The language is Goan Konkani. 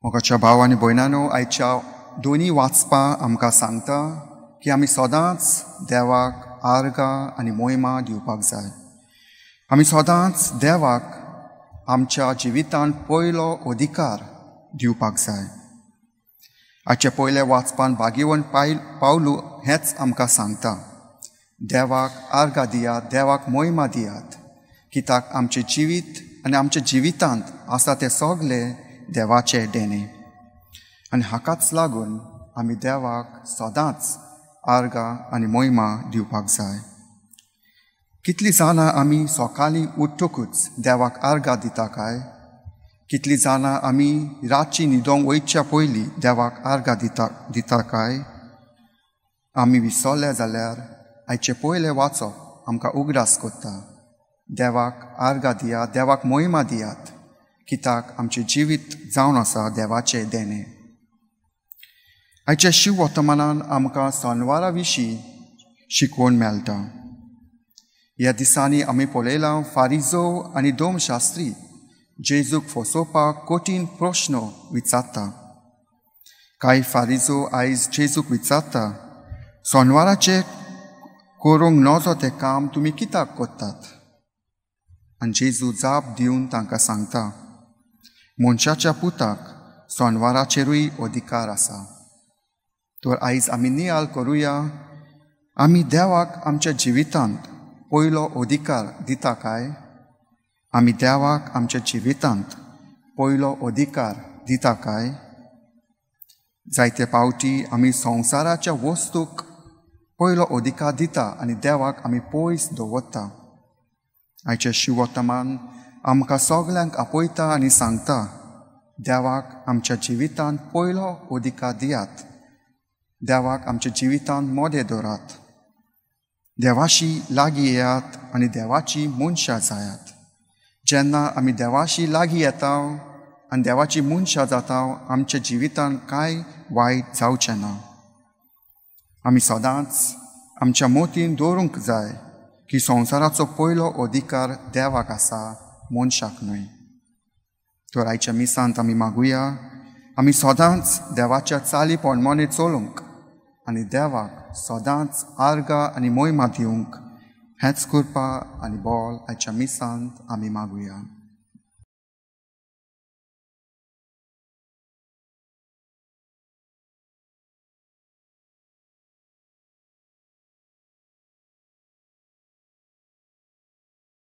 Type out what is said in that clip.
मोगाच्या भाव आनी भयणानो, आयच्या दोनी वाचपां आमकां सांगता की आमी सदांच देवाक आर्गां आनी मोहिमा दिवपाक जाय. आमी सदांच देवाक आमच्या जिवितांत पयलो अधिकार दिवपाक जाय. आयचे पयले वाचपान भागीवन पावलू हेंच आमकां सांगता, देवाक आर्गां दियात, देवाक मोहिमा दियात, कित्याक आमचें जिवीत आनी आमच्या जिवितांत आसा तें सगलें देवाचें देणें. आनी हाकाच लागून आमी देवाक सदांच आर्गां आनी मोहिमा दिवपाक जाय. कितलीं जाणां आमी सकाळीं उठ्ठकूच देवाक आर्गां दिता काय? कितलीं जाणां आमी रातची न्हिदोंक वयच्या पयलीं देवाक आर्गां दिता काय? आमी विसरले जाल्यार आयचें पयलें वाचप आमकां उगडास करता, देवाक आर्गां दियात, देवाक मोहिमा दियात, कित्याक आमचें जिवीत जावन आसा देवाचें देणें. आयच्या शिव वर्तमानान आमकां सनवारा विशीं शिकोवन मेळटा. ह्या दिसांनी आमी पळयलां फारिजो आनी दोमशास्त्री जेजूक फसोवपाक कठीण प्रश्न विचारता. कांय फारिजो आयज जेजूक विचारता, सोनवाराचें करूंक नजो तें काम तुमी कित्याक करतात? आनी जेजू जाप दिवन तांकां सांगता, मनशाच्या पुताक सोनवाराचेरूय अधिकार आसा. तर आयज आमी नियाळ करुया, आमी देवाक आमच्या जिवितांत पयलो अधिकार दिता काय? आमी देवाक आमच्या जिवितांत पयलो अधिकार दिता काय? जायते पावटी आमी संवसाराच्या वस्तूक पयलो अधिकार दिता आनी देवाक आमी पयस दवरता. आयचें शिववर्तमान आमकां सगल्यांक आपयता आनी सांगता, देवाक आमच्या जिवितांत पयलो अधिकार दियात, देवाक आमच्या जिवितांत मोदें दवरात, देवाशी लागीं येयात आनी देवाची मनशां जायात. जेन्ना आमी देवाशी लागीं येता आनी देवाची मनशां जाता, आमच्या जिवितांत कांय वायट जावचें ना. आमी सदांच आमच्या मोतीन दवरूंक जाय की संवसाराचो पयलो अधिकार देवाक आसा, मनशाक न्हय. तर आयच्या मिसांत आमी मागुया, आमी सदांच देवाच्या चाली प्रमाणे चलूंक आनी देवाक सदांच आर्गां आनी मोहिमा दिवंक हेंच करपा आनी बोल आयच्या मिसांत आमी मागुया.